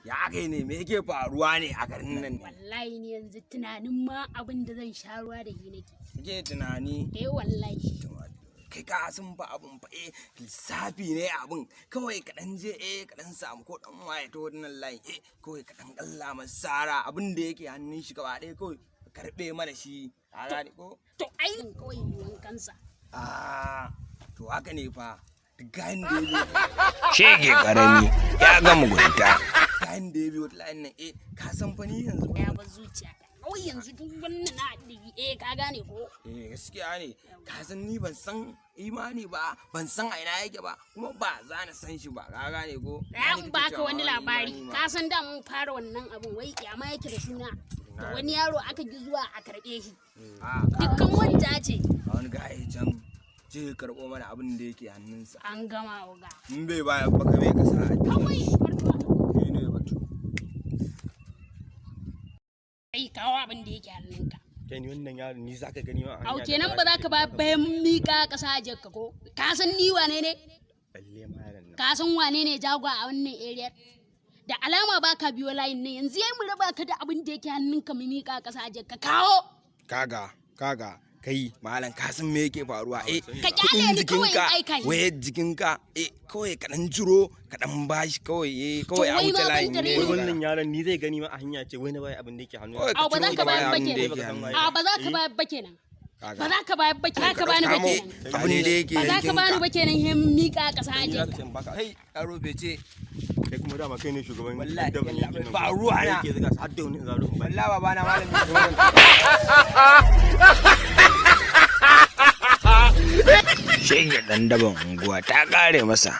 Ya kai ne, me yake faruwa ne a garin nan ne? Wallahi ni yanzu tunanin ma abin da zan sha ruwa da shi nake. Kake tunani? Eh wallahi. Kai ka san fa abun fa, lissafi ne abun. Kawai ka dan je, ka dan samu ko dan waye ta wannan layin, kawai ka dan kalla masa sara abin da yake hannun shi gaba ɗaya, kawai ka karɓe mana shi. Ka gane ko? To ai kawai wankansa. Ah, to haka ne fa. Duk gayin da ya biyo Shege karami ya ga mugunta. Gayin da ya biyo ta layin nan, ka san fa ni yanzu. Ya bar zuciya. Kawai yanzu duk wannan na ɗigi, ka gane ko? Eh, gaskiya ne. Ka san ni ban san imani ba, ban san a ina yake ba, kuma ba za na san shi ba. Ka gane ko? Ya in baka wani labari. Ka san da mun fara wannan abun, wai kyama yake da suna. Da wani yaro aka ji zuwa a karɓe shi. Dukkan wanda ce. A wani gaye can je karɓo mana abin da yake hannunsa. An gama oga. In bai baya ba ka bai ka sa a Kawai farko. Shi ne batu. Ai kawo abin da yake hannunka. Kai ni wannan yaro ni zaka gani ma a Au hanya. kenan ba za ka ba bayan miƙa ƙasa a jakka ko? Ka san ni wane ne? Balle ma yaron nan. Ka san wane ne jagwa a wannan area? Da alama ba ka biyo layin nan, yanzu yayi mu raba ka da abin da yake hannunka mu miƙa ƙasa a jakka, kawo. Kaga, kaga, kai malam, ka san me yake faruwa? Ka kyale Kudin ni kawai in jikinka, aika shi. wayar jikinka, kawai ka dan ciro ka dan bashi kawai, kawai a wai wuce ma layin ban da ne. raini. Wai wannan yaron ni zai gani ma a hanya ce wai na bai abin da yake hannu. Kawai Au ba ka za ciro ka ka bayar bayar ba abin da kenan. yake hannunka. A ba za ka bayar ba kenan. Kaga. Ba za ka bayar ba kenan. Ka bani ba Kamo kenan. abin da yake Ba za ka bani jikinka. ba kenan, hin miƙa ƙasa a Ni zaka jakka. ce in baka. Kai yaro bai ce. Kai kuma dama kai ne shugaban Wallahi, daban yankin nan. ba ruwa na. Kai ke zuga su har da wani in zaro in bani. Wallahi babana malami. Shege dan daban unguwa ta kare masa.